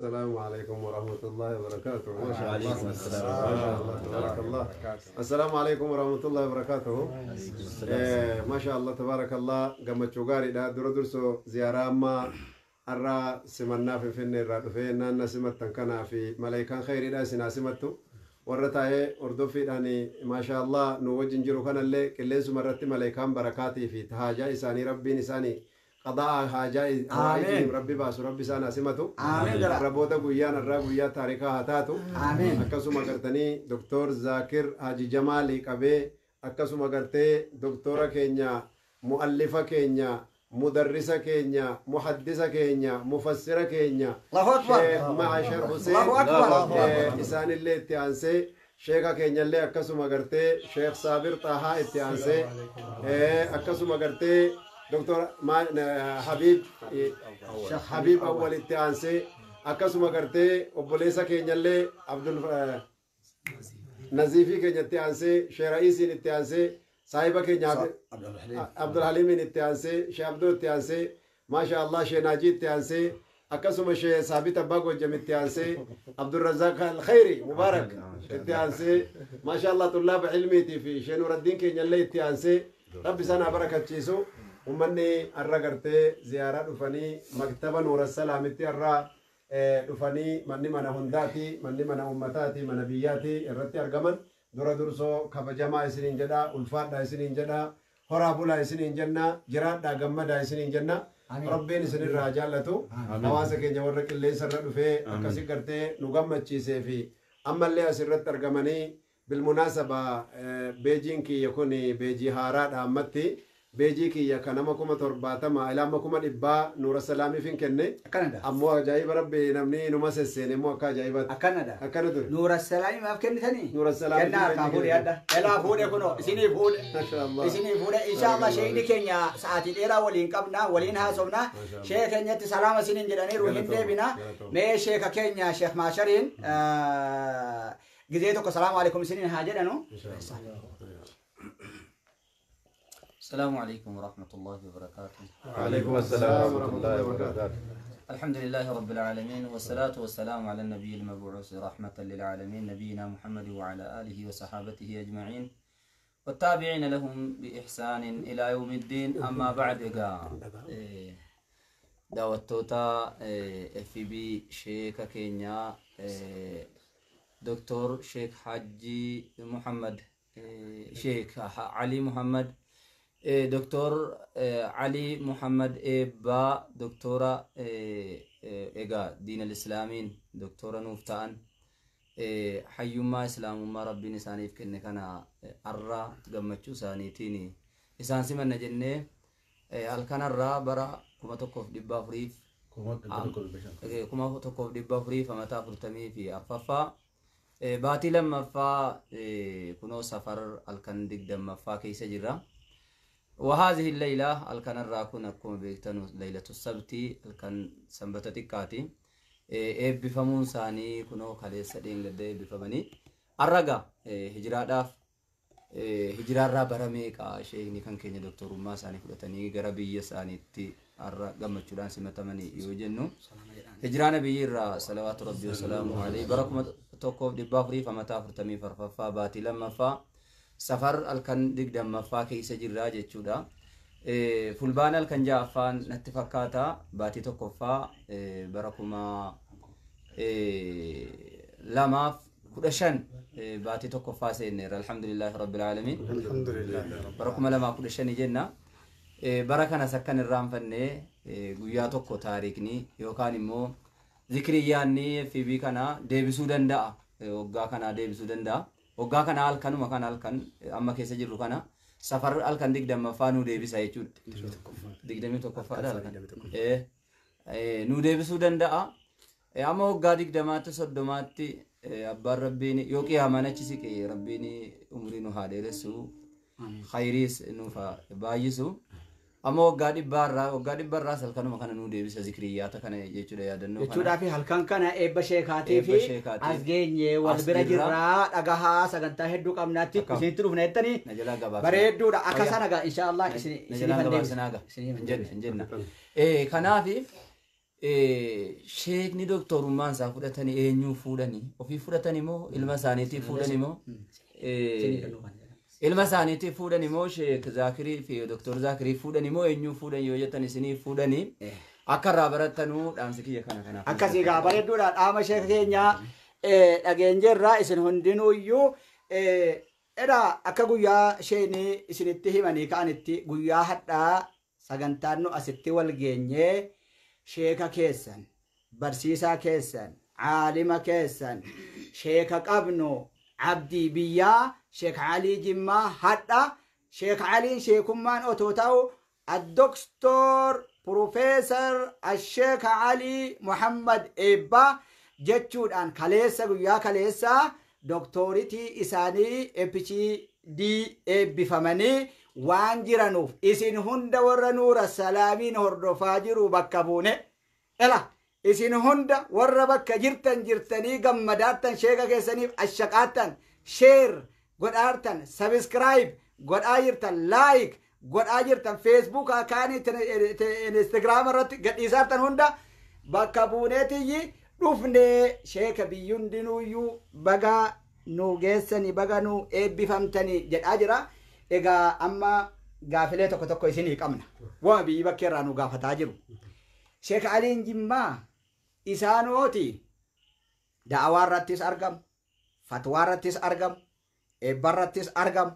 السلام عليكم ورحمة الله وبركاته. ما شاء الله. وعليكم السلام. ما شاء الله، تبارك الله. السلام عليكم ورحمة الله وبركاته. ما شاء الله، تبارك الله. Gammachuu gaariidha. Dura dursoo ziyaaraa amma har'a simannaa Finfinnee irraa dhufee naanna simattan kanaa fi malaayikaan khayriidha isin haa simattu. Warra taa'ee hordoffiidhaan maasha Allah nu wajjin jiru kanallee qilleensuma irratti malaayikaan barakaatii fi haajaa isaanii rabbiin isaanii qadaa haajaa hawaayijii rabbi baasu rabbi isaan haa simatu. Amiin jedha. Irra booda guyyaan irraa guyyaa taarikaa haa taatu. Amiin. Akkasuma gartanii Doktor Zaakir Haji Jamaalii qabee, akkasuma gartee doktora keenya, mu'allifa keenya, mudarrisa keenya, muhaddisa keenya, mufassira keenya, Allahu Akbar. Sheekh Ma'ashar Hussein. Allahu Akbar. Isaanillee itti aansee sheeka keenyallee akkasuma gartee Sheekh Saabir Xahaa itti aansee, akkasuma gartee Doktor Habib Habib Awwal itti aansee, akkasuma gartee obboleessa keenyallee Abdul Naziifii keenyatti aansee, Sheekh Ra'iisiin itti aansee, saahiba keenya Abdulhaliimiin itti aansee, Sheekh Abdoo itti aansee, maasha Allah, Sheekh Naajii itti aansee, akkasuma Sheekh Saabit Abbaa Gojjam itti aansee, Abdurrazaaq Alkhayri Mubaarak itti aansee, maasha Allah, tullaaba ilmiitii fi Sheekh Nuraddiin keenyallee itti aansee, rabbi isaan haa barakachiisu. Ummanni har'a gartee ziyaaraa dhufanii maktaba Nuura Salaamitti har'a dhufanii, manni mana hundaati, manni mana ummataati, mana biyyaati irratti argaman, dura dursoo kabajamaa isiniin jedha, ulfaadhaa isiniin jedha, horaa bulaa isiniin jenna, jiraadhaa gammadaa isiniin jenna. Rabbiin isinirraa jaallatu. Hawaasa keenya warra qilleensa irra dhufee akkasi gartee nu gammachiisee fi ammallee asirratti argamanii, bilmunaasaba beejiin kiyya kun beejii haaraadha. Ammatti beejii kiyya kan nama 70,000 ilaa 100,000 Nuura Salaamiif hin kenne. Akkanadha. Ammoo ajaa'iba rabbi, namni numa sesseene immoo akka ajaa'ibaatti. Akkanadha. Akkana ture. Nuura Salaamii maaf kennitanii? Nuura Salaamii. Kennaa harkaa fuudhe adda. Elaa fuudhe kunoo isinii fuudhe. Masha Allah. Isinii fuudhe inshallah. Sheekni keenya sa'aatii dheeraa waliin qabna, waliin haasofna. Sheeka keenyatti salaama isiniin jedhaniiru hin deebina. Mee sheeka keenya Sheekh Maashariin gizee tokko salaamu alaikum isiniin haa jedhanu. السلام عليكم ورحمة الله وبركاته. وعليكم السلام ورحمة الله وبركاته. الحمد لله رب العالمين، والصلاة والسلام على النبي المبعوث رحمة للعالمين، نبينا محمد وعلى آله وصحابته أجمعين والتابعين لهم بإحسان إلى يوم الدين. أما بعد، daawwattoota FB sheeka keenya Dr. Sheek Hajji Muhammad, Sheek Ali Muhammad, Dr. Ali Muhammad Eebbaa, Doktora egaa diinal islaamiin doktora nuuf ta'an, hayyummaa islaamummaa rabbiin isaaniif kenne kana arra gammachuu isaaniitiin isaan simanna jennee, halkanarraa bara 1400 1444 baatii lammaffaa, kunoo safar halkan 20ffaa keessa jirra. وهذه الليلة الكن الراكون أكون بيكتنو ليلة السبت، الكن سنبتة تكاتي eebbifamuun isaanii kunoo kaleessa dheengadda eebbifamanii arraga hijiraadhaaf hijiraarraa bara meeqa sheekni kan keenya doktorummaa isaanii fudhatanii gara biyya isaaniitti har'a gammachuudhaan simatamanii yoo jennu, hijiraa nabiyyi irraa salawaatu rabbii wasalaamu alayhi bara 1444ffaa baatii lammaffaa safar halkan 20ffaa keessa jirraa jechuudha. Fulbaana halkan ja'affaan natti fakkaata, baatii tokkoffaa bara 2015 baatii tokkoffaa seenneerra. Alhamdulillahi rabbil aalamiin. Bara 2015 jenna. Bara kanas akkan irraanfannee guyyaa tokko taariikni yookaan immoo zikriyyaanni FB kana deebisuu danda'a. Waggaa kana deebisuu danda'a. Waggaa kana halkanuma kana, halkan amma keessa jirru kana, safar halkan 20ffaa nuu deebisa jechuudha. 21ffaadha halkan. Nuu deebisuu danda'a. Amma waggaa 20tti 30tti abbaan rabbiin yoo qiyaamaan achi siqe, rabbiin umurii nu haa dheeressu. Khayriis nuuf haa baay'isu. Amma waggaa dhibbaarraa, waggaa dhibbarraas halkanuma kana nuu deebisa zikriyyaata kana jechuudha, yaadannoo kana. Jechuudhaa fi halkan kana eebba sheekaatii Eebba fi sheekaatii. As geenye wal As bira jirra. Jirraa dhagahaa sagantaa hedduu qabnaatti Akkam. isinitti dhufna jettanii Na jalaa gabaabsina. bareedduudha akka Wayyaa. sana gaa insha Allah Na isin jalaan isiniifan deebisa. gabaabsinaa gaa. Isiniifan Hin jenna deebisa. hin jenna. Kanaafi Sheekni doktorummaan isaa fudhatanii eenyuu fuudhanii ofii fudhatanii moo ilma isaaniitiif fuudhanii moo ilma isaaniitiif fuudhanii moo Sheek Zaakirii fi Doktor Zaakirii fuudhanii moo eenyuu fuudhan yoo jettan isiniif fuudhanii akka irraa barattanuu dhaamsi kiyya kana kanaaf. Akkasii gaa bareedduudha dhaama sheeka keenyaa dhageenyeerraa isin hundinuuyyuu edha akka guyyaa isheenii isinitti himanii ka'anitti guyyaa hadhaa sagantaan nu asitti wal geenyee sheeka keessan barsiisaa keessan caalima keessan sheeka qabnu abdii biyyaa Sheek Alii Jimmaa hadha Sheek Aliin sheekummaan otoo ta'u addoktor Profeesar Asheek Alii Muhammad Eebbaa jechuudhaan kaleessa guyyaa kaleessaa doktoritii isaanii PhD eebbifamanii waan jiranuuf isin hunda warra nuura salaamiin hordofaa jiru bakka buune ela isin hunda warra bakka jirtan jirtanii gammadaattan sheeka keessaniif ashaqaattan sheer godhaartan sabiskiraayib godhaa jirtan laayik godhaa jirtan feesbuuk akaanii instagiraam irratti gadhiisaartan hunda bakka buuneetiyyi dhufnee sheeka biyyundinuuyyuu baga nu geessanii baga nu eebbifamtanii jedhaa jira. Egaa amma gaafilee tokko tokko isinii qabna. Waa biyyi bakkee irraa nu gaafataa jiru. Sheek Aliin Jimmaa isaanooti da'awaa irrattis argamu, fatwaa irrattis argamu, eebba irrattis argamu,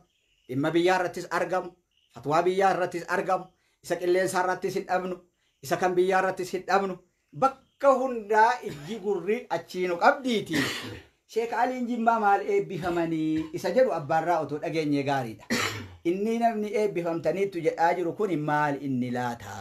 dhimma biyyaa irrattis argamu, fatwaa biyyaa irrattis argamu, isa qilleensaa irrattis hin dhabnu, isa kan biyyaa irrattis hin dhabnu, bakka hundaa ijji gurri achii nu qabdiiti. Sheek Aliin Jimmaa maal eebbifamanii isa jedhu abbaarraa otoo dhageenyee gaariidha. Inni namni eebbifamtaniittu jedhaa jiru kun maal inni laata?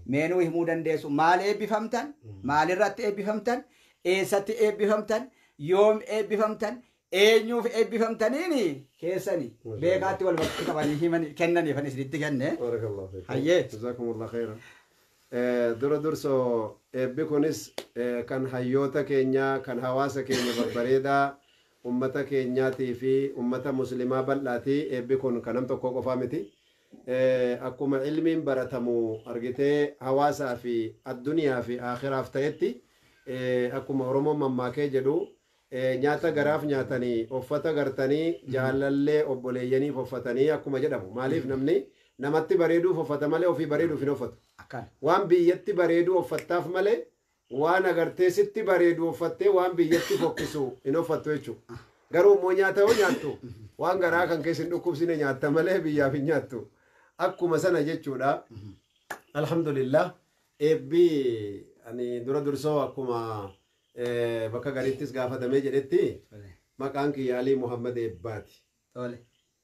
Meenuu himuu dandeessu maal eebbifamtan? Maalirratti eebbifamtan? Eessatti eebbifamtan? Yoom eebbifamtan? Eenyuuf eebbifamtaniini keessani beekaatti wal bakka qabanii himanii kennaniif ani isinitti kenne. Barakallahu fiikum. Hayyee. Jazakumullah khairan. Dura dursoo eebbi kunis kan hayyoota keenyaa kan hawaasa keenya babbareedaa ummata keenyaatii fi ummata muslimaa bal'aatii eebbi kun kan nam tokko qofaa miti. Akkuma ilmiin baratamu argitee hawaasaa fi addunyaa fi akhiraaf ta'etti akkuma Oromoon mammaakee jedhu nyaata garaaf nyaatanii uffata gartanii jaalallee obboleeyyaniif uffatanii akkuma jedhamu maaliif namni namatti bareeduuf uffata malee ofii bareeduuf hin uffatu. Akkana. Waan biyyatti bareedu uffattaaf malee waan agartee sitti bareedu uffattee waan biyyatti fokkisu hin uffattu jechuudha. Garuu immoo nyaata yoo nyaattu waan garaa kan keessa hin dhukkubsine nyaatta malee biyyaaf hin nyaattu. Akkuma sana jechuudha. Alhamdulillah eebbi ani dura dursoo akkuma bakka gariittis gaafatamee jedhetti maqaan kiyya Alii Muhammad Eebbaati. Tole.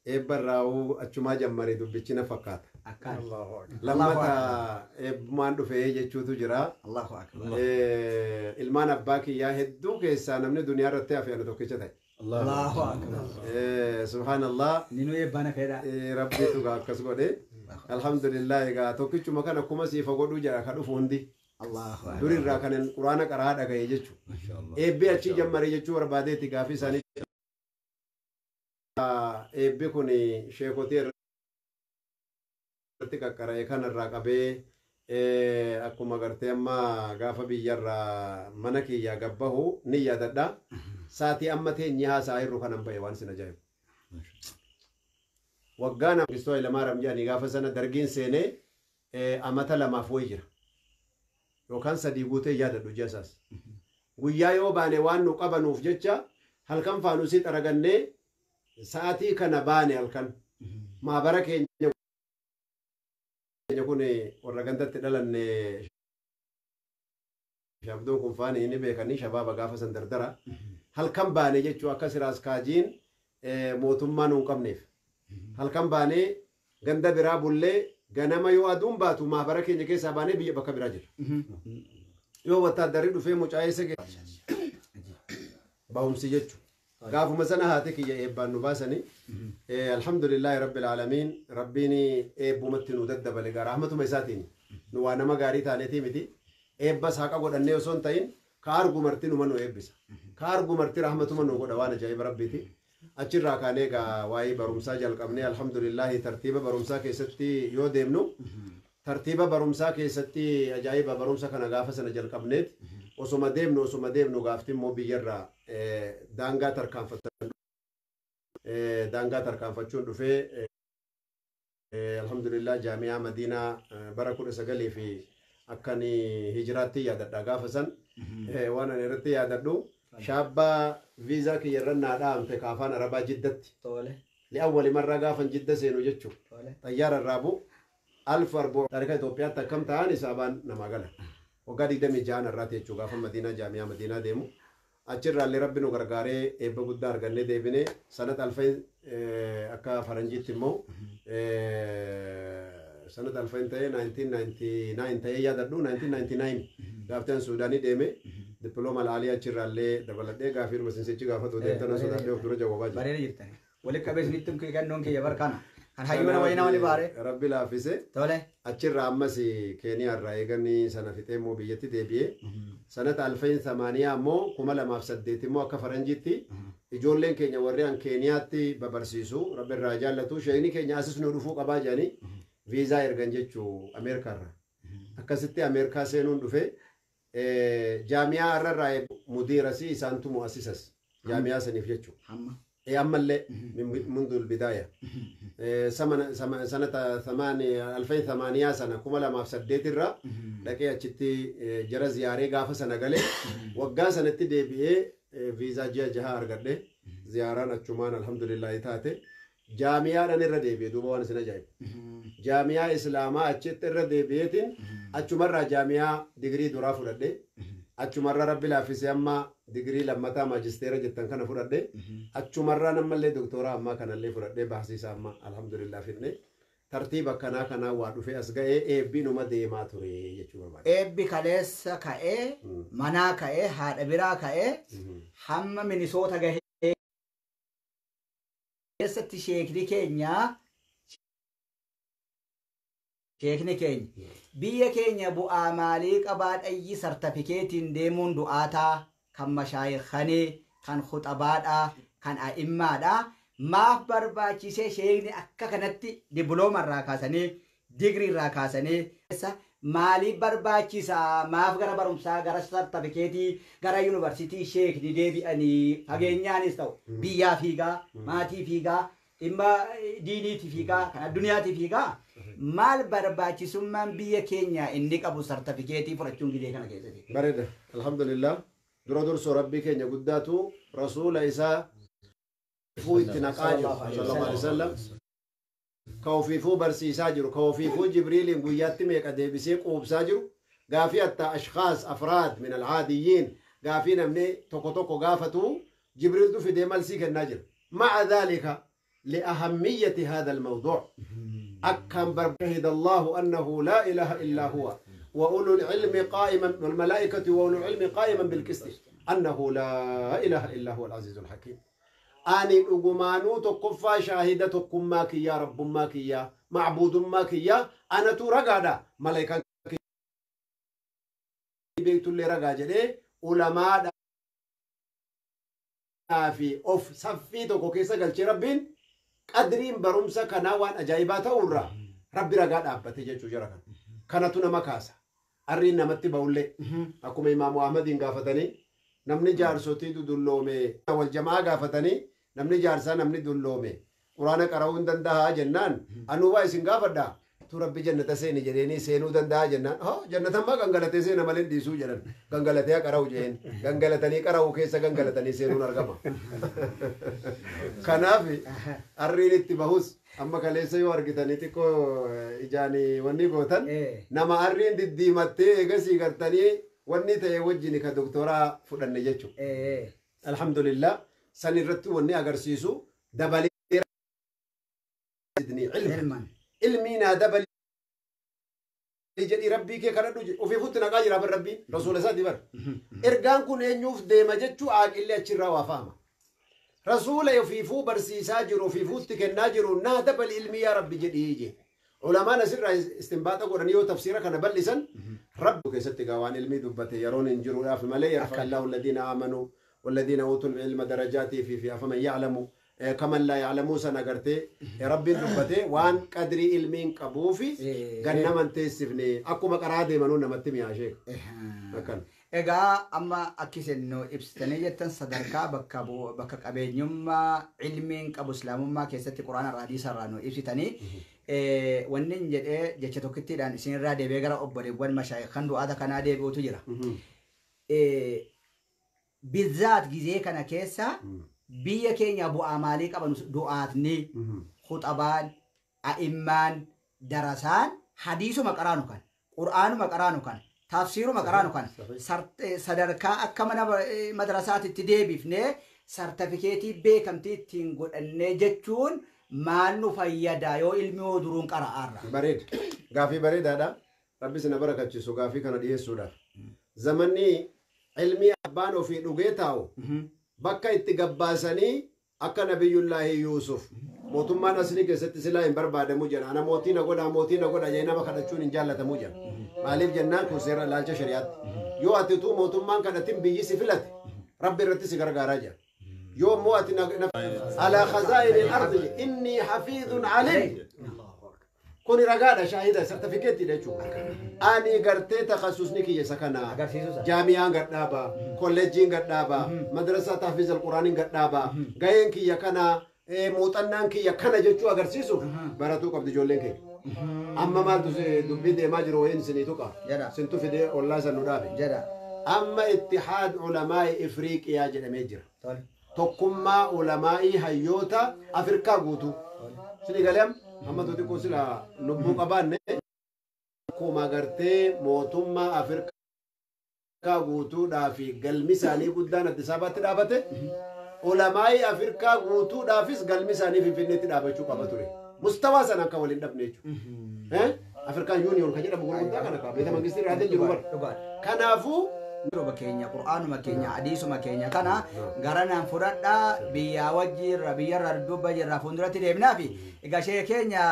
Eebba irraa achumaa jammare dubbichi na fakkaata. Akkana. Lammata eebbumaan dhufee jechuutu jira. Allahu akbar. Ilmaan abbaa kiyyaa hedduu keessaa namni duniyaa irratti hafe ana tokkicha ta'e. Allahu akbar. Subhaanallah. Inni nu eebbana fedha. Rabbiitu gaa akkas godhe. Alhamdulillah egaa tokkichuma kana kuma siifa godhuu jedha ka dhufu hundi. Allahu akbar. Durirraa kan quraana qaraa dhagaye jechuudha. Eebbi achii jammare jechuu barbaadeetti gaafii isaanii. Eebbi kun sheekotii irratti qaqqara'e kanarraa qabee akkuma gartee amma gaafa biyyarraa mana kiyyaa gabbahu ni yaadadha. Saatii amma teenyee haasa'aa jirru kanan ba'e waan isin ajaa'ibu. Waggaa nama Kiristoo Hayilamaariyaam jedhanii gaafa sana dargiin seenee amata lamaaf wayi jira. Yookaan sadii guutee yaadadhu ji'a isaas. Guyyaa yoo baane waan nu qabanuuf jecha halkan faanusii xaragannee sa'aatii kana baane halkan maabara keenya kun warra gandatti dhalanne shabdoon kun faana inni beekanii shabaaba gaafa san dardara halkan baane jechuu akka siraas kaajiin mootummaa nuun qabneef halkan baane ganda biraa bullee ganama yoo aduun baatu maabara keenya keessaa baanee biyya bakka biraa jira. Yoo wattaaddarri dhufee mucaa eessa baa'umsi jechuudha. Gaafuma sana haati kiyya eebbaan nu baasanii alhamdulillahi rabbil aalamiin rabbiin eebbumatti nu daddabale gara rahmatuma isaatiin nu waa nama gaarii taanetii miti eebbas haqa godhannee osoo hin ta'in ka argu marti numa nu eebbisa ka argu marti rahmatuma nu godha waan ajaa'iba rabbiiti achirraa kaanee egaa waa'ee barumsaa jalqabnee alhamdulillahi tartiiba barumsaa keessatti yoo deemnu Tartiiba barumsaa keessatti ajaa'iba barumsa kana gaafa sana jalqabneet osuma deemnu gaafti immoo biyyarraa daangaa tarkaanfatan daangaa tarkaanfachuun dhufee alhamdulillah jaami'aa Madiinaa bara 19 fi akkan hijiraatti yaadadha gaafa san waan ani irratti yaadadhu shaabbaa viizaa kiyya irra naa dhaamte kaafaan arabaa jiddatti li'awwali marraa gaafan jidda seenu jechuu xayyaara irraa bu'u alf arboo taarika Itoophiyaatti akkam ta'an isaabaan namaa gala waggaa 26 irraati jechuu gaafa Madiinaa jaami'aa Madiinaa deemu achirraallee rabbi nu gargaaree eebba guddaa argannee deebine sanat alfayn akka faranjiitti immoo sanat alfayn ta'ee 1999 ta'ee yaadadhu 1999 gaafteen Suudaanii deeme dippiloomaa laalii achirraallee dabaladhee gaafii dhuma sinsichi gaafatu deemtana sodaadhee of dura jawwabaa jira. Bareeda jirtani. Walitti qabeessinitti kennuun kiyya barkaana. Kan hayyuu nama nama ni baare. Rabbi laaffise. Tole. Achirraa ammas Keeniyaarraa eeganii sana fixee immoo biyyatti deebi'ee sanata alfayn samaaniyaa immoo 2008 immoo akka faranjiitti ijoolleen keenya warri an Keeniyaatti babarsiisu rabbi irraa jaallatu sheekni keenya asis nu dhufuu qabaa jedhanii viizaa ergan jechuu Ameerikaarraa. Akkasitti Ameerikaa seenuun dhufe jaamiyaa irraa mudiirasi isaantu mu'assisas jaamiyaa saniif jechuu. Ammallee منذ البداية سنة 2008 سنة 2008 irra dhaqee achitti jara ziyaaree gaafa sana galee waggaa sanatti deebi'ee viizaa ji'a jaha argadhe ziyaaraan achumaan alhamdulillah taate jaamiyaadhaan irra deebi'e duuba waan isin ajaa'ibu jaamiyaa islaamaa achitti irra deebi'eetiin achumarraa jaamiyaa digirii duraa fudhadhe achumarraa rabbi laaffisee amma digirii lammataa maajisteera jettan kana fudhadhe achumarraa ammallee doktoraa ammaa kanallee fudhadhe baasisaa amma alhamdulillah finne tartiiba akkanaa kanaa waa dhufee as ga'ee eebbi numa deemaa ture jechuu barbaada. Eebbi kaleessa ka'ee manaa ka'ee haadha biraa ka'ee hamma Minisoota gahee keessatti sheekni keenya biyya keenya bu'aa maalii qabaa dhayyi sartifikeetiin deemuun du'aataa kan mashaayikhanii kan khuxabaadhaa kan a'immaadhaa maaf barbaachisee sheekni akka kanatti diploomaa irraa kaasanii digirii irraa kaasanii maaliif barbaachisaa maaf gara barumsaa gara sartifikeetii gara yuunivarsiitii sheekni deebi'anii fageenyaanis ta'u biyyaa fiigaa maatii fiigaa dhimma diiniitii fiigaa kan addunyaati fiigaa maal barbaachisummaan biyya keenya inni qabu sartifikeetii fudhachuun gidee kana keessatti. Bareeda alhamdulillah dura dursoo rabbii keenya guddaatu rasuula isaa fuu itti naqaa jiru sallallahu alaihi wasallam ka ofiifuu barsiisaa jiru ka ofiifuu jibriiliin guyyaatti meeqa deebisee quubsaa jiru gaafii hatta ashkhaas afraad min alcaadiyyiin gaafii namni tokko tokko gaafatu jibriiltu fidee malsii kennaa jira maca dhaalika liahammiyati hada almawduuc أكم شهد الله أنه لا إله إلا هو وأولو العلم قائما والملائكة وأولو العلم قائما بالقسط أنه لا إله إلا هو العزيز الحكيم أني أجمانو تقفى شاهدة ماك يا رب ماك يا معبود ماك يا أنا ترجع ملائكة بيت اللي رجع جدي علماء في أوف صفي تكوكيسة قال ربين قدرين برمسا كناوان أجايبات أورا ربي رجع أبتي جت جرا كانتنا مكاسة أرين نمتي بقوله أكو إمام أحمد إن قافتني نمني جارسوتي دلومي والجماعة قافتني نمني جارسا نمني دلومي قرآن قرأون دندها جنان أنو وايسن قافدا تو ربي جنة سيني جريني سينو دندها جنان ها جنة ما غنغلتي سينا مالين ديسو جنان غنغلتي قرأو جين غنغلتني قرأو كيسا غنغلتني سينو نرقما كنافي أرين اتباهوس أما كليسا يو أرغتني تكو إجاني وني قوتن نما أرين دديمتي إغسي غرتني wanni ta'e wajjin ka doktoraa fudhanne jechuudha. Alhamdulillah san irratti wanni agarsiisu dabalee ilmii naa dabalee jedhi rabbii kee kadhadhu ofiifutti naqaa jira bar rabbiin rasuula isaati bar. Ergaan kun eenyuuf deema jechuu aaqillee achirraa waa fahama. Rasuula ofiifuu barsiisaa jiru ofiifuutti kennaa jiru naa dabali ilmii yaa rabbi jedhii jee. علماء سر استنباط قرآن يو تفسيره كان بلسن رب كيست قوان علمي دبته يرون انجروا في ملي يرفع الله الذين آمنوا والذين أوتوا العلم درجات في فمن يعلم Kaman laa ya'lamuu sana agartee Rabbiin dubbatee waan qadrii ilmiin qabuufi gannaman teessifne akkuma qaraa deemanuu namatti mi'aa sheek. Akkan. Egaa amma akka isin nu ibsitanii jettan sadarkaa bakka qabeenyummaa ilmiin qabu islaamummaa keessatti quraana irraa hadiisa irraa nu ibsitanii wanni hin jedhee jecha tokkittiidhaan isinirraa deebi'ee gara obboleewwan mashaayikan du'aata kanaa deebi'utu jira. Bizzaat gizee kana keessa biyya keenya bu'aa maalii qaban du'aatni khuxabaan a'immaan darasaan hadiisuma qaraanu kan qur'aanuma qaraanu kan tafsiiruma qaraanu kan sadarkaa akka mana madrasaatitti deebifnee sartifikeetii beekamtii ittiin godhannee jechuun maal nu fayyada yoo ilmi hoo duruun qara'aarra. Bareeda. Gaafii bareedaadha. Rabbi sina barakachiisu gaafii kana dhiyeessuudhaaf. Zamanni ilmii abbaan ofii dhugee taa'u bakka itti gabbaasanii akka Nabiyyullaahi Yuusuf mootummaan aslii keessatti silaa hin barbaadamu jedha. Ana mootii na godha mootii na godha jedhee nama kadhachuun hin jaallatamu jedha. Maaliif jennaan kun seera ilaalcha shari'aatti. Yoo ati utuu mootummaan kadhatin biyyi si filate Rabbi irratti si gargaaraa jedha. Yoo immoo ati alaa khazaa'ini al-ardi inni hafiidhun alim. Kuni ragaadha shaahida sartifikeettiidha jechuudha. Ani gartee takhasusni kiyya isa kana. Jaamiyaan gadhaaba, kolleejjiin gadhaaba, madrasaa tahfiiz al-Quraaniin gadhaaba, gaheen kiyya kana, muuxannaan kiyya kana jechuu agarsiisuuf baratuu qabdi ijoolleen keenya. Amma maaltu dubbii deemaa jiru wayiin isinii tuqa. Sintu fidee ollaa san nu dhaabe. Amma ittihaad ulamaa'i Ifriiqiyaa jedhamee jira. Tokkummaa ulamaa'ii hayyoota Afrikaa guutuu. Isinii galee amma? Amma xiqqoo sila lubbuu qabaanne akkuma gartee mootummaa Afrikaa guutuudhaa fi galmi isaanii guddaan Addis Ababaatti dhaabate ulamaa'ii Afrikaa guutuudhaafis galmi isaanii Finfinneetti dhaabachuu qaba ture. Mustawaa sana akka waliin dhabne jechuudha. Afrikaan Yuuniyoon kan jedhamu gurguddaa kana qaba. Beeta mangistii irraa jiru bara. Kanaafuu Yeroo keenya qur'aanuma keenya hadiisuma keenya kana gara naan fudhadhaa biyyaa wajjiirra biyyarra dudduuba jirra fuulduratti deemnaa fi egaa ishee keenya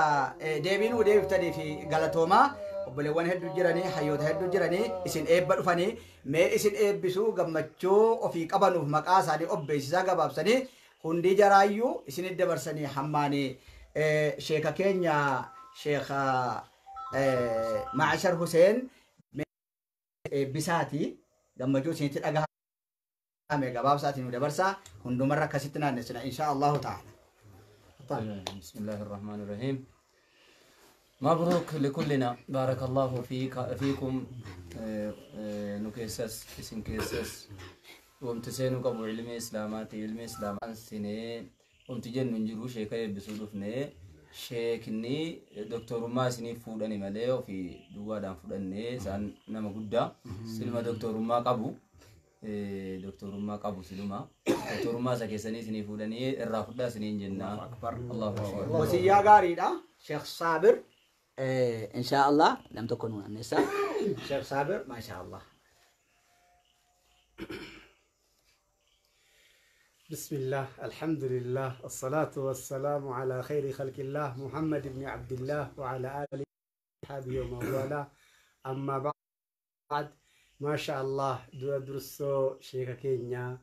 deebiinuu deebiftanii fi galatoomaa obboleewwan hedduu jiranii hayyoota hedduu jiranii isin eebba dhufanii mee isin eebbisuu gammachuu ofii qabanuuf maqaa isaanii obbeessisaa gabaabsanii hundi jaraayyuu isin dabarsanii hammaanii sheeka keenya sheeka Maashar Huseen eebbisaati. Gammachuu isinitti dhagahame gabaabsaatiin nu dabarsaa hundumarra akkasitti naannessina insha Allahu ta'ala. بسم الله الرحمن الرحيم. مبروك لكلنا بارك الله فيكم نكيسس اسن كيسس وامتسينو قبو علمي اسلاماتي علمي اسلامان سنة وامتجن ننجرو شيكا يبسودفني شيكني دكتور ما سني فودني مالي وفي دوادان فودني سان نما قدا سلما دكتور ما قبو دكتور ما قبو سلما دكتور ما سكيسني سني فودني الرافدا سنين جنة أكبر الله أكبر. وسيا غاريدا شيخ صابر إن شاء الله لم تكونوا النساء شيخ صابر ما شاء الله. بسم الله الحمد لله الصلاة والسلام على خير خلق الله محمد بن عبد الله وعلى آله وصحبه ومن والاه. أما بعد ما شاء الله درسو شيخ كينيا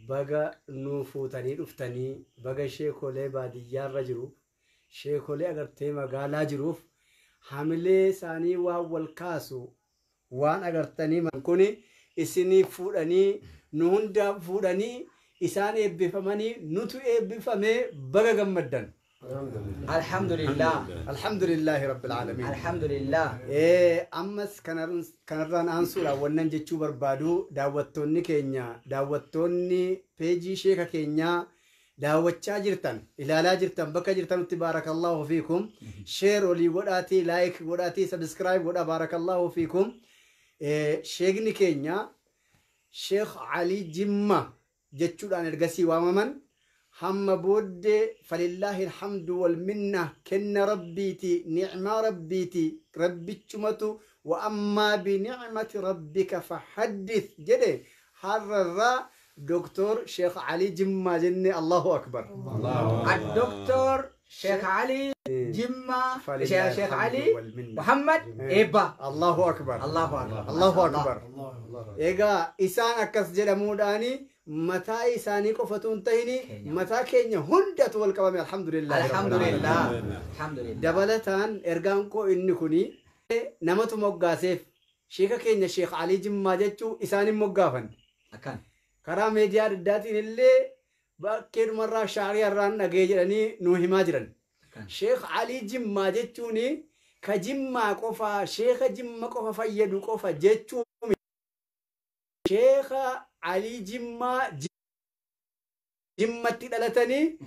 بقى نوفوتني رفتني بقى شيخ لي باديار رجروف شيخ لي أغرتي مقالا جروف حملي ساني والكاسو وان أغرتني من كوني إسني فودني نهندا فودني إسان إبفمني نتو إبفمي بقى جمدن. الحمد لله الحمد لله رب العالمين الحمد لله. إيه أمس كنران أنصورا وننجي تشوبر بادو داوتوني كينيا داوتوني بيجي شيكا كينيا داوتشا جرتن إلى لا جرتن بكا جرتن تبارك الله فيكم شير ولي وداتي لايك وداتي سبسكرايب ودا بارك الله فيكم. إيه شيخني كينيا شيخ علي جمة جتشودان ergasii waamaman hamma booddee falillaahi alhamdu walminna kenna rabbiiti nicmaa rabbiiti rabbichumatu wa ammaa binicmati rabbika fahaddith jedhe har'arraa Doktor Sheekh Ali Jimmaa jenne Allahu akbar. الدكتور شيخ علي جمة شيخ علي محمد إبا الله أكبر الله أكبر الله أكبر. إيجا إسان أكس جدموداني Mataa isaanii qofatu hin tahini mataa keenya hundatu wal qabame alhamdulillah. Alhamdulillah. Alhamdulillah. Dabalataan ergaan koo inni kuni namatu moggaaseef sheeka keenya Sheekh Alii Jimmaa jechuu isaanin moggaafan. Akkan. Karaa meediyaa adda addaatiin illee bakkeedumarraa shaariyaarraan dhagee jedhanii nu himaa jiran. Sheekh Alii Jimmaa jechuun ka Jimmaa qofa sheeka Jimma qofa fayyadu qofa jechuu Sheekha Alii Jimmaa Jimmatti dhalatanii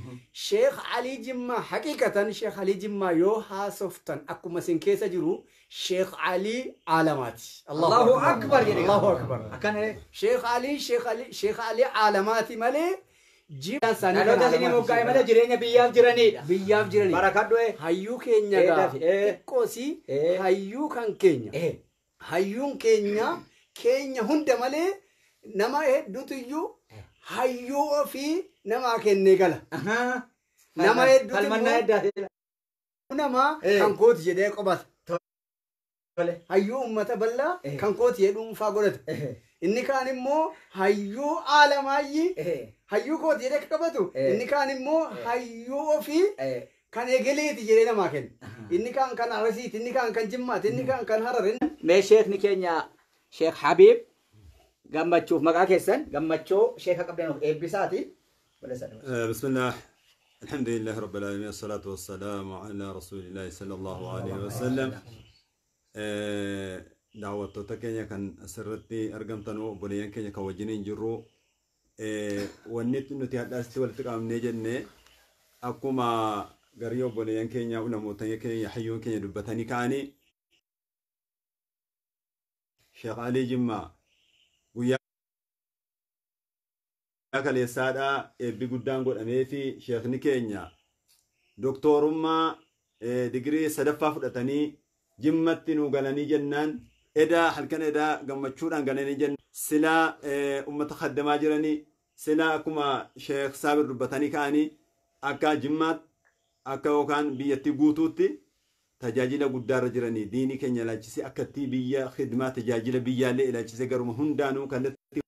Sheekh Alii Jimmaa haqiiqatan Sheekh Alii Jimmaa yoo haasoftan akkuma isin keessa jiru Sheekh Alii Aalamaati. Allahu Akbar jedhe. Allahu Akbar. Akkan Sheekh Alii Sheekh Alii Sheekh Alii Aalamaati malee jiran isaanii dhaloota isinii moggaa'e malee jireenya biyyaaf jiranidha. Biyyaaf jiranii. Barakadhu. Hayyuu keenya gaa xiqqoosii hayyuu kan keenya. Hayyuun keenya keenya hunda malee nama hedduutu iyyuu hayyuu ofii namaa kennee gala. Nama hedduutu immoo nama kan kooti jedhee qobata. Hayyuu uummata bal'aa kan kooti jedhee dhuunfaa godhata. Inni kaan immoo hayyuu aalamaayyi hayyuu kooti jedhee akka qabatu inni kaan immoo hayyuu ofii kan egeleeti jedhee namaa kenna. Inni kaan kan Arsiiti, inni kaan kan Jimmaati, inni kaan kan Harar. Mee sheekni keenya Sheekh Habiib gammachuuf maqaa keessan gammachuu sheeka qabdanuuf eebbisaati. بسم الله الحمد لله رب العالمين الصلاة والسلام على رسول الله صلى الله عليه وسلم. Daawwattoota keenya kan asirratti argamtan obboleeyyan keenya kan wajjiniin jirru wanni nuti hadhaasti walitti qabamnee jenne akkuma garii obboleeyyan keenya namoota keenya hayyoon keenya dubbatanii ka'anii Sheekh Alii Jimmaa guyyaa kaleessaadhaa eebbi guddaan godhamee fi sheekni keenya doktorummaa digirii sadaffaa fudhatanii Jimmatti nu galanii jennaan edaa halkan edaa gammachuudhaan galanii jennaan silaa uummata khaddamaa jiranii silaa akkuma Sheekh Saabir dubbatanii ka'anii akka Jimmaatti akka yookaan biyyattii guutuutti tajaajila guddaarra jiranii diinii keenya ilaalchisee akkatti biyya khidmaa tajaajila biyyaallee ilaalchisee garuma hundaanuu kallattii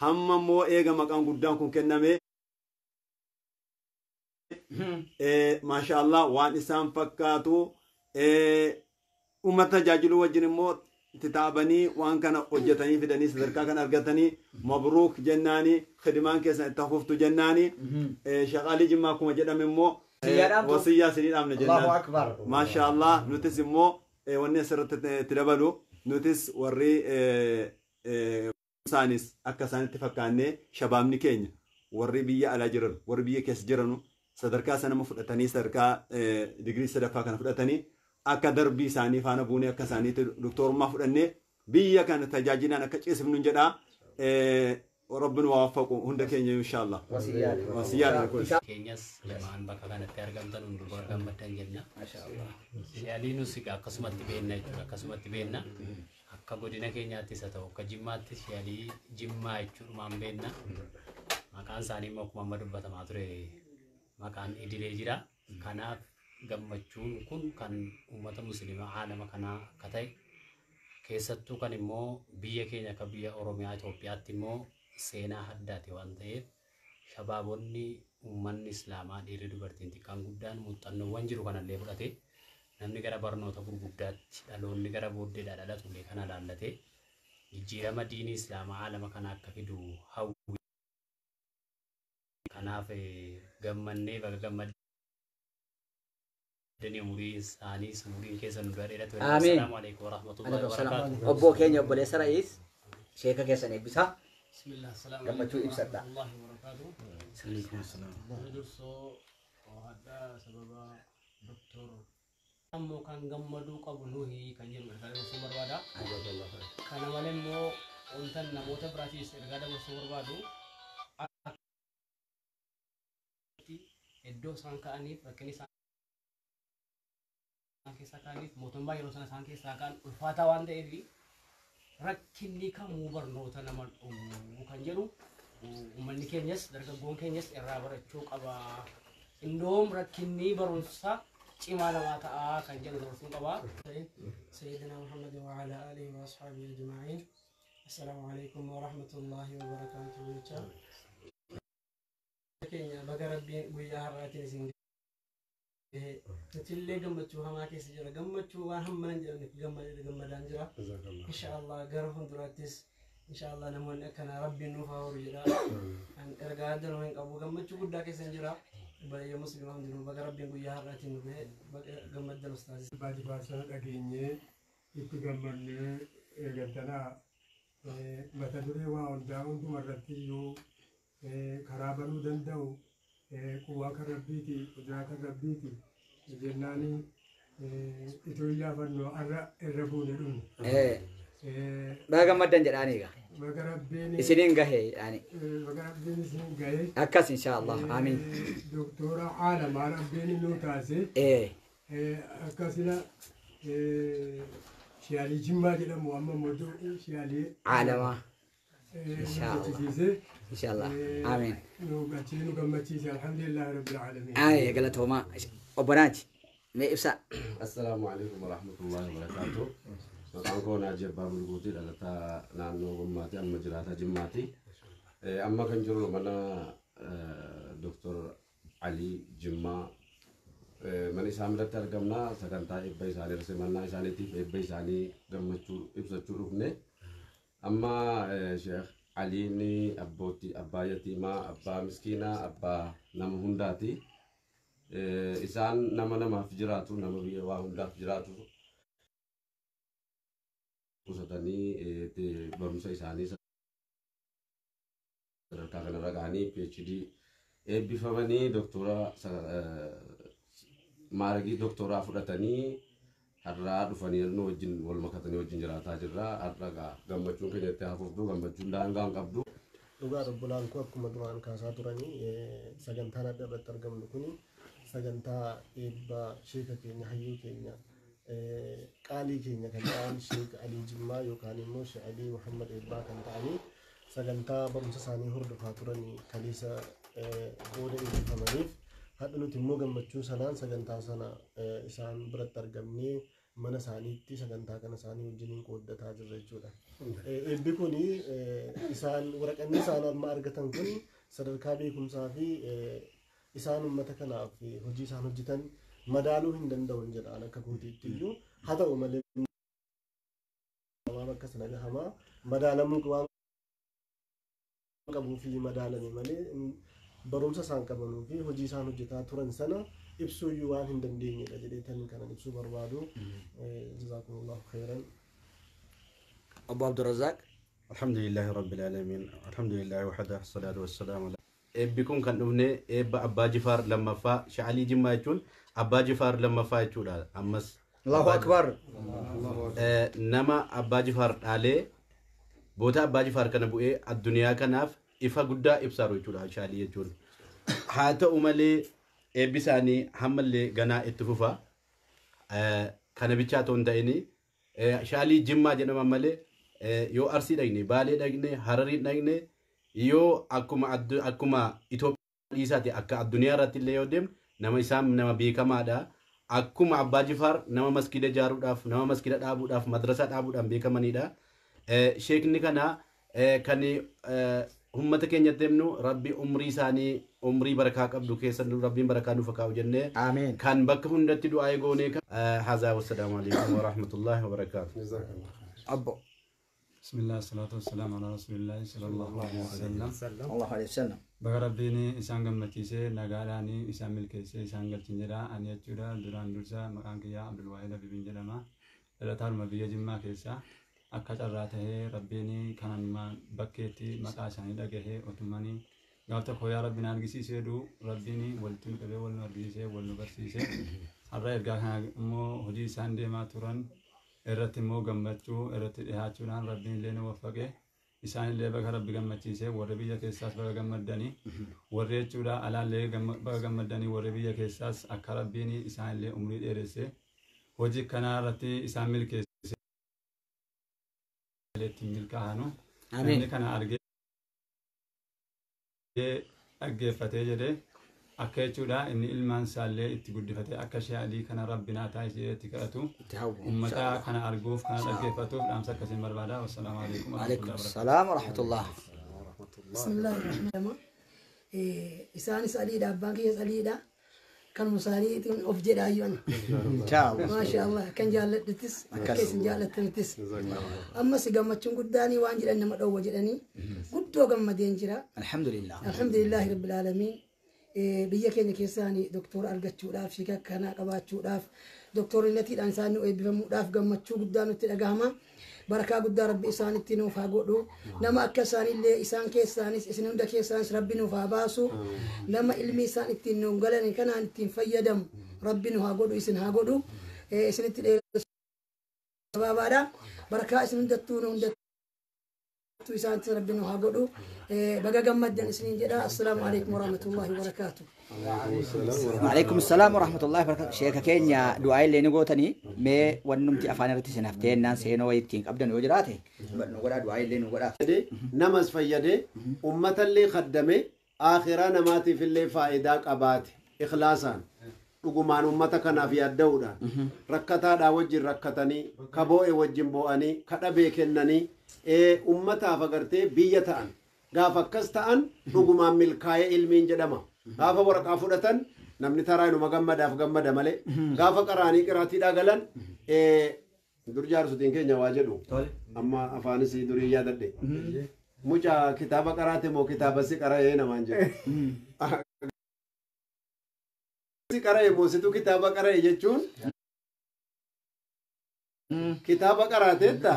hamma immoo eega maqaan guddaan kun kenname maasha Allah waan isaan fakkaatu uummata tajaajiluu wajjin immoo itti taabanii waan kana hojjetanii fidanii sadarkaa kana argatanii mabruuk jennaani khidmaan keessan itti hafuftu jennaani Sheekh Alii Jimmaa akkuma jedhame immoo wasiyyaa isinii dhaamna jennaan. Allahu Akbar. Maasha Allah nutis immoo wanni asirratti itti dabalu nutis warri isaanis akka isaanitti fakkaannee shabaabni keenya warri biyya alaa jiran warri biyya keessa jiranu sadarkaa sanama fudhatanii sadarkaa digirii sadaffaa kana fudhatanii akka darbii isaanii faana buunee akka isaaniitti doktorummaa fudhannee biyya kana tajaajilaan akka ceesifnu jedhaa. Rabbin waa waffaqu hunda keenya inshaallah. Wasiyyaadha. Keenyas lamaan bakka kanatti argamtan hundumaa gammaddan jenna. Sheekh nus akkasumatti beenna jechuudha. Akkasumatti beenna. Akka godina keenyaattis haa ta'u akka Jimmaattis Sheekh Alii Jimmaa jechuudhumaan beenna. Maqaan isaanii immoo akkuma amma dubbatamaa ture maqaan idilee jira. Kanaaf gammachuun kun kan uummata musliimaa aalama kanaa akka ta'e keessattuu kan immoo biyya keenya akka biyya Oromiyaa Itoophiyaatti immoo seenaa addaati waan ta'eef shabaabonni uummanni islaamaa dhiirri dubartiin xiqqaan guddaan muuxannoowwan jiru kanallee fudhate namni gara barnoota gurguddaatti dhaloonni gara booddeedhaa dhalatullee kana laallate jijjiirama diinii islaamaa aalama kana akka fidu hawwi. Kanaaf gammannee baga gammaddanii umurii isaaniis umuriin keessa nu dura dheeratu. Amiin. Assalaamu alaikum warahmatullahi wabarakaatuh. Obbo keenya obboleessa Ra'iis sheeka keessan eebbisaa. Bismillah, assalamu Gammachuu alaikum ibsadha. warahmatullahi wabarakatuh. Dursoo hadhaa sababa doktor ammoo kan gammaduu qabu nuhi kan jedhu ergaa dabarsuu barbaada. Kana malee immoo wantan namoota biraatiis ergaa dabarsuu barbaadu iddoo isaan ka'aniif rakkinni isaan keessaa ka'aniif mootummaa yeroo sana isaan keessaa ka'an ulfaataa waan ta'eef rakkinni kamuu barnoota nama dhowwu kan jedhu uummanni keenyas dargaggoon keenyas irraa barachuu qaba. Indoom rakkinni barumsa cimaa namaa ta'a kan jedhu dabarsuu qaba. سيدنا محمد وعلى آله وأصحابه أجمعين. Assalaamu alaikum warahmatullaahi wabarakaatuhu jecha. Keenya baga Rabbiin guyyaa har'aatiin isin gahe. Nuti illee gammachuu hamaa keessa jira. Gammachuu waan hammana hin jedhamne gammadaan jira. Insha Allah gara fuulduraattis insha Allah namoonni akkanaa Rabbiin nuuf haa horu jedha. An ergaa adda nama hin qabu, gammachuu guddaa keessa jira. Baay'ee Musliima hundinuu baga Rabbiin guyyaa har'aatiin nu gahe, baga gammaddan ustaazis. Abbaa Jifaar sana dhageenyee itti gammannee eegantanaa mata duree waa hundaa hunduma irratti iyyuu karaa banuu danda'u, quwwaa kan Rabbiiti, quduraa kan Rabbiiti jennaani itoo iyyaafannu har'a irra buune dhumne. Baga gammaddan jedhaanii egaa. Baga Rabbiin Isiniin gahe jedhaanii. Baga Rabbiin isin gahe. Akkas insha Allah. Amiin. Doktora Aalamaa Rabbiin nu taase. Akkasina Shiyaalii Jimmaa jedhamu amma immoo Shiyaalii Aalamaa. Insha Allah. Gammachiise. Insha Allah. Amiin. Nu galchee nu gammachiise, alhamdulillahi rabbil aalamiin. Ay, galatoomaa. Obbo Naaji, mee ibsa. Assalaamu alaikum warahmatullahi wabarakatuh. Maqaan koo Naaji Abbaa Bulguuti, dhalataa naannoo Gommaati, amma jiraataa Jimmaati. Amma kan jiru mana Dr. Alii Jimmaa, mana isaan biratti argamna. Sagantaa eebba isaanii, simannaa isaaniitiif eebba isaanii gammachuu ibsachuu dhufne. Amma Sheekh Aliin abbootii, abbaa yatiimaa, abbaa miskiinaa, abbaa nama hundaati. Isaan nama namaaf jiraatu, nama biyya waa hundaaf jiraatu. Qusatanii barumsa isaanii sadarkaa kanarra ga'anii PhD eebbifamanii, doktora maaragii doktoraa fudhatanii har'aa dhufanii nu wajjin wal makatanii wajjin jiraataa jirra. Har'a gammachuun keenya itti hafuuftu, gammachuun daangaa hin qabdu. Dhugaa obbolaan koo akkuma duraan kaasaa turanii, sagantaan adda irratti argamnu kuni sagantaa eebba sheeka keenya, hayyuu keenya, qaalii keenya kan ta'an Sheek Alii Jimmaa yookaan immoo Sheek Alii Muhammad Eebbaa kan ta'anii sagantaa barumsa isaanii hordofaa turanii kaleessa booda eebbifamaniif, hadha nuti immoo gammachuu sanaan sagantaa sana isaan biratti argamnee mana isaaniitti sagantaa kana isaanii wajjiniin qooddataa jirra jechuudha. Eebbi kuni isaan waraqanni isaan amma argatan kun sadarkaa beekumsaa fi isaan uummata kanaaf hojii isaan hojjetan madaaluu hin danda'u jedhaan akka kootiitti iyyuu. Haa ta'u malee bakka sana gahamaa madaalamuu waan qabuu fi madaalame malee barumsa isaan qabanuu fi hojii isaan hojjetaa turan sana ibsuu iyyuu waan hin dandeenyedha jedhee tan kanan ibsuu barbaadu. Jazaakumullahu khairan. Obbo Abdurrazaaq. الحمد لله رب العالمين، الحمد لله وحده، الصلاة والسلام على eebbi kun kan dhufne eebba Abbaa Jifaar lammaffaa. Sheek Alii Jimmaa jechuun Abbaa Jifaar lammaffaa jechuudha ammas. Allahu akbar. Nama Abbaa Jifaar dhaalee boota Abbaa Jifaar kana bu'ee addunyaa kanaaf ifa guddaa ibsaaru jechuudha Sheek Alii jechuun. Haa ta'u malee eebbi isaanii hammallee ganaa itti fufa. Kana bichaa otoo hin ta'in, Sheek Alii Jimmaa jedhaman malee yoo Arsii dhaqne, Baalee dhaqne, Hararii dhaqne, yoo akkuma Itoophiyaa dhiisaati akka addunyaa irratti illee yoo deemne nama isaan nama beekamaadha. Akkuma Abbaa Jifaar nama maskiida ijaaruudhaaf, nama maskiida dhaabuudhaaf, madrasaa dhaabuudhaan beekamanidha. Sheekni kana kan ummata keenyatti himnu, Rabbi umrii isaanii umrii barakaa qabdu keessa Rabbiin barakaa nuuf haa kaa'u jennee kan bakka hundatti du'aa goonee. Hazaa, wassalaamu alaikum warahmatullaahi wabarakaatu. Abbo. بسم الله، الصلاة والسلام على رسول الله صلى الله عليه وسلم. الله عليه وسلم. Baga Rabbiin isaan gammachiisee nagaadhaan isaan milkeessee isaan galchin jedha. Ani jechuudha duraan dursa maqaan kiyyaa Abdulwaahid Habibiin jedhama. Dhalataadhuma biyya Jimmaa keessa. Akka carraa tahee Rabbiin kanan bakkeetti maqaa isaanii dhagahee otumanii gaaf tokko yaa Rabbi na argisiisee duu Rabbiin walitti nu qabee wal nu argisiisee wal nu barsiisee, har'a ergaa kana immoo hojii isaan deemaa turan irratti immoo gammachuu irratti dhihaachuudhaan Rabbiin illee nu waffaqee, isaan illee baga Rabbi gammachiisee. Warri biyya keessaas baga gammaddanii, warri jechuudha alaallee baga gammaddanii, warri biyya keessaas akka Rabbiin isaan illee umrii dheeressee hojii kanaa irratti isaan milkeessee ittiin milkaa'anu. Amiin. Namni kana argee dhaggeeffatee jedhee Akka jechuudha inni ilmaan isaallee itti guddifate akka Sheekh Alii kana rabbinaa taasisee itti kadhatu ummata kana arguuf kana dhaggeeffatuuf dhaamsa akkasiin barbaada. Wassalaamu alaikum Alaikum salaam wa rahmatullah. Bismillahirrahmanirrahim. Isaanis Aliidha, abbaan kiyyas Aliidha. Kanuma isaaniitiin of jedha ayyuan. Maasha Allah kan jaalladhuttis akka isin jaallattanittis. Ammas gammachuun guddaanii waan jedhan nama dhowwa jedhanii guddoo gammadeen jira. Alhamdulillah. Alhamdulillahi rabbil aalamiin. Biyya keenya keessaanii doktora argachuudhaaf sheeka kanaa qabaachuudhaaf doktorillatiidhaan isaan nu eebbifamuudhaaf gammachuu guddaa nutti dhagahama. Barakaa guddaa rabbi isaanitti nuuf haa godhu. Nama akka isaaniillee isaan keessaanis isin hunda keessaanis rabbi nuuf haa baasu. Nama ilmi isaan ittiin nuun galan kanaan ittiin fayyadamu rabbi nu haa godhu isin haa godhu. Isinitti dheeressu gabaabaadha. Barakaa isin hundattuu nu hundattuu isaanitti rabbi nu haa godhu. Baga gammaddan isiniin jedha. Assalaamu alaikum warahmatullahi wabarakaatu. Waalaikum salaam warahmatullahi wabarakatuh. Sheeka keenya du'aa illee ni gootanii mee wannumti afaan irratti isin haftee jennaan seenoo wayii ittiin qabdan yoo jiraate nu godhaa du'aa illee nu godhaa. Namas fayyadee uummatallee kaddame akhiraa namaatiif illee faayidaa qabaate ikhlaasaan dhugumaan uummata kanaaf yaadda'uudhaan rakkataadhaa wajjin rakkatanii ka boo'e wajjin boo'anii ka dhabee kennanii uummataaf agartee biyya ta'an gaafa akkas ta'an dhugumaan milkaa'ee ilmiin jedhama. Gaafa waraqaa fudhatan namni taraa inuma gammadaaf gammada malee gaafa qaraanii qiraatiidhaa galan dur jaarsotiin keenya waa jedhu amma afaanis durii yaadadhe mucaa kitaaba qaraate moo kitaaba si qara'ee namaan jedhu. Si qara'e moo situ kitaaba qara'e jechuun kitaaba qaraateetta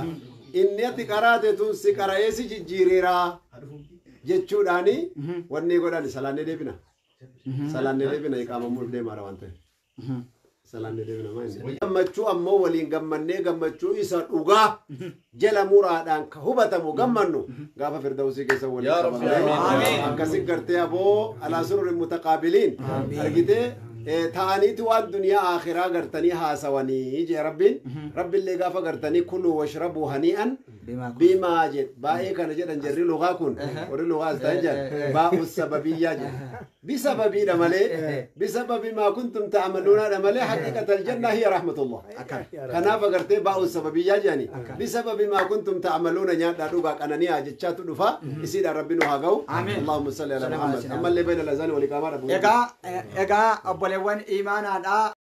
inni ati qaraate tun si qara'ee si jijjiireeraa jechuudhaani wanni godhan salaannee deebina. Salaannee deebina iqaamamuuf deemaadha waan ta'eef. Salaannee deebina maal? Gammachuu ammoo waliin gammannee gammachuu isa dhugaa jala muraadhaan ka hubatamu gammannu gaafa firdawsii keessa waliin qabamne akkasi gartee aboo alaa sururin mutaqaabiliin argitee ta'aniitu waan duniyaa akhiraa gartanii haasawanii jee rabbiin rabbillee gaafa gartanii kuluu washrabuu hanii'an bimaa jedhe baay'ee kana jedhan jarri lugaa kun warri lugaa as ta'an jedhan baa'u sababiyyaa jedhe bisababiidha malee bisababi maa kuntum ta'amaluunaadha malee haqiiqata aljannaa hiya rahmatullah kanaaf agartee baa'u sababiyyaa jedhani bisababi maa kuntum ta'amaluuna nyaadhaa dhugaa qananiyaa jechaatu dhufa isiidhaan rabbi nu haa ga'u allahumma salli ala muhammad ammallee bayna lazaani walii qaamaadha Egaa obboleewwan imaanaadhaa.